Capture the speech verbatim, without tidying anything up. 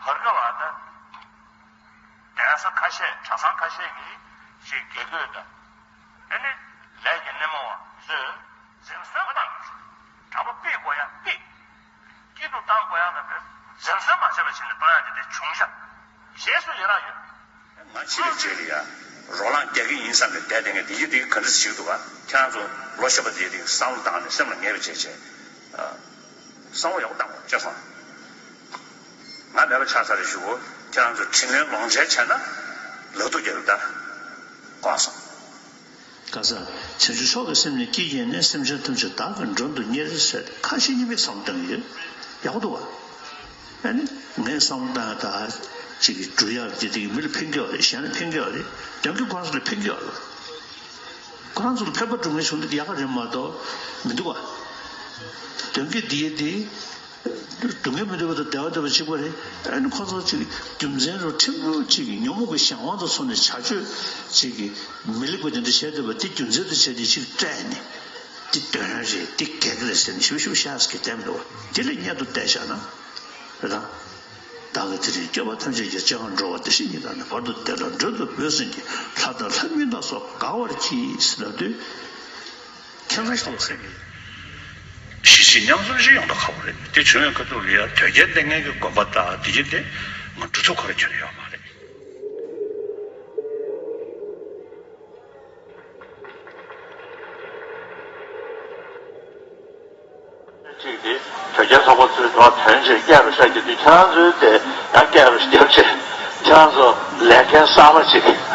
བར་སྐབས་ལ་ད་གདན་ས་ཁ་ཤས་གྲྭ་ཚང་ཁ་ཤས་ཀྱིས་ཞིག་དགེ་བསྐོས་དང་། ཨ་ནི་ལས་ཀྱི་སྣེ་མོ་བ་ཚོས་འཛེམ་ཟོན་མ་བཏང་། གྲྭ་པ་ཕུད་དགོས་ཡ་ཕུད། སྐྱིད་སྡུག་བཏང་དགོས་ཡ་ལ་ཕེབས་འཛེམ་ཟོན་མ་བྱས་པ་བྱས་ནས་བཏང་ཡ་དེ་འདྲ་བྱུང་ཤག་རྗེས་སུ་ཡི་རང་ཡོད། ང་ཕྱི་ལ་རྗེས་ལ་ཡ། རོ་ལངས་རྒྱག་གི་ཡིན་བསམ་ནས་བསྡད་དེ་ངས་འདི་ཡི་འདི་ག་འདྲ་ཞིག་འདུག་ག་ཁྱེད་རང་ཚོ་ལོ་གཞོན་པ་འདི་འདི་བསམ་བློ་བཏང་ནས་སེམས་ལ་ངེས་པ་བྱས་བྱས། བསམ་བློ་ཡག་པོ་བཏང་དགོས་ཅེས་སོང་། ང་མེད་པ་ཆགས་ཚར་རེད་ཞུ་གོ་ཁྱེད་རང་ཚོ་དྲིན་ལན་ལོག་འཇལ་བྱས་ན་ལག་ཏུ་རྒྱབ་ད། དགོངས་སོང་། ག་ས། བྱང་ཆུབ་མཆོག་གི་སེམས་ནི་སྐྱེས་བཞིན་ནས། སེམས་ཅན་ཐམས་ཅད་བདག་གིས་མགྲོན་དུ་གཉེར་ཟེར་ཁ་ཞེ་གཉིས་མེད་བསམ་བཏང་གི་ཡོད། ཡག་པོ་འདུག་བ། ཨ་ནི་ངས་བསམ་བཏང་ད་ཅིག་གི་འགྲུལ་ཡག་དེ་དེ་གི་མི་ལ་ཕན་གྱི་ཡོད་རེད། གཞན་ལ་ཕན་གྱི་ཡོད་རེད། དོན་གྱི་ཁོ་རང་ཚོ་ལ་ཕན་གྱི་ཡོད་རེད། ཁོ་རང་ཚོ་ལ་ཕན་པ་སྒྲུབ་མཁན་བྱུང་ན་ཡག་ག་རེད་མ་གཏོགས་མི་འདུག་བ། དོན་གྱི་དེ་དེ། སྡུག་བསྔལ་མི་འདོད་པ་དང་བདེ་བ་འདོད་པ་གཅིག་པ་རེད། ཨ་ནི་ཁོ་ཚོ་ཅིག་རྒྱུ་མཚན་རུ་ཕྲན་བུ་ཅིག་ཉོན་མོངས་ཀྱི་གཞན་དབང་དུ་སོང་ནས་བྱ་སྤྱོད་ཅིག་གི་མི་ལེགས་པ་དེ་འདྲ་བྱས་འདུག་པ་དེ་རྒྱུ་མཚན་དུ་བྱས་ཏེ་ཅིག་སྤྲད་ནས་འདི་དོན་རེད་འདི་གེགས་རེད་ཟེར་ནས་ཞུ་ཞུ་ཤ་ཟ་གི་བསྟན་འདུག་པ་དེ་ལ་གཉེན་དུ་བསྡད་བཞག་ན་རེད་དང་། བདག་གིས་དེ་རིང་སྐྱོབ་པ་ཐམས་ཅད་ཀྱི་སྤྱན་སྔར་འགྲོ་བ་འདི་ཕྱི་གཉིས་དག་ནས་བར་དུ་བདེ་ལ་མགྲོན་དུ་བོས་ཟིན་གྱི་ལྷ་དང་ལྷ་མིན་དང་སོགས་དགའ་བར་གྱིས་ལབ་དུས། ཁྱེད་རང་ཚོ་སེམས་ཀྱི། གཞིས་བྱེས་མཉམ་འཛོམས་ཤིག་ཡོང་ཐབས་ཁག་པོ་རེད། དེ་བྱུང་བའི་ཁ་ཐུག་ལ་ཡ་དོལ་རྒྱལ་བསྟེན་མཁན་གྱི་དགོན་པ་དང་དེ་གྱིས་དེ་ང་འགྲོ་ཐུབ་ཁ་ར་ཁྱོན་ཡོད་མ་རེད། གཅིག་དེ་དོལ་རྒྱལ་ཚོགས་པ་ཚོའི་འགྲོ་དོན་ཆེད་སྐད་རུ་ཤ་རྒྱག་དུས་ཁྱེད་རང་ཚོའི་དེ་ཡང་སྐད་རུ་རྒྱབ་ཆེད་ཁྱེད་རང་ཚོ་ལས་འགན་གསར་པ་ཅིག་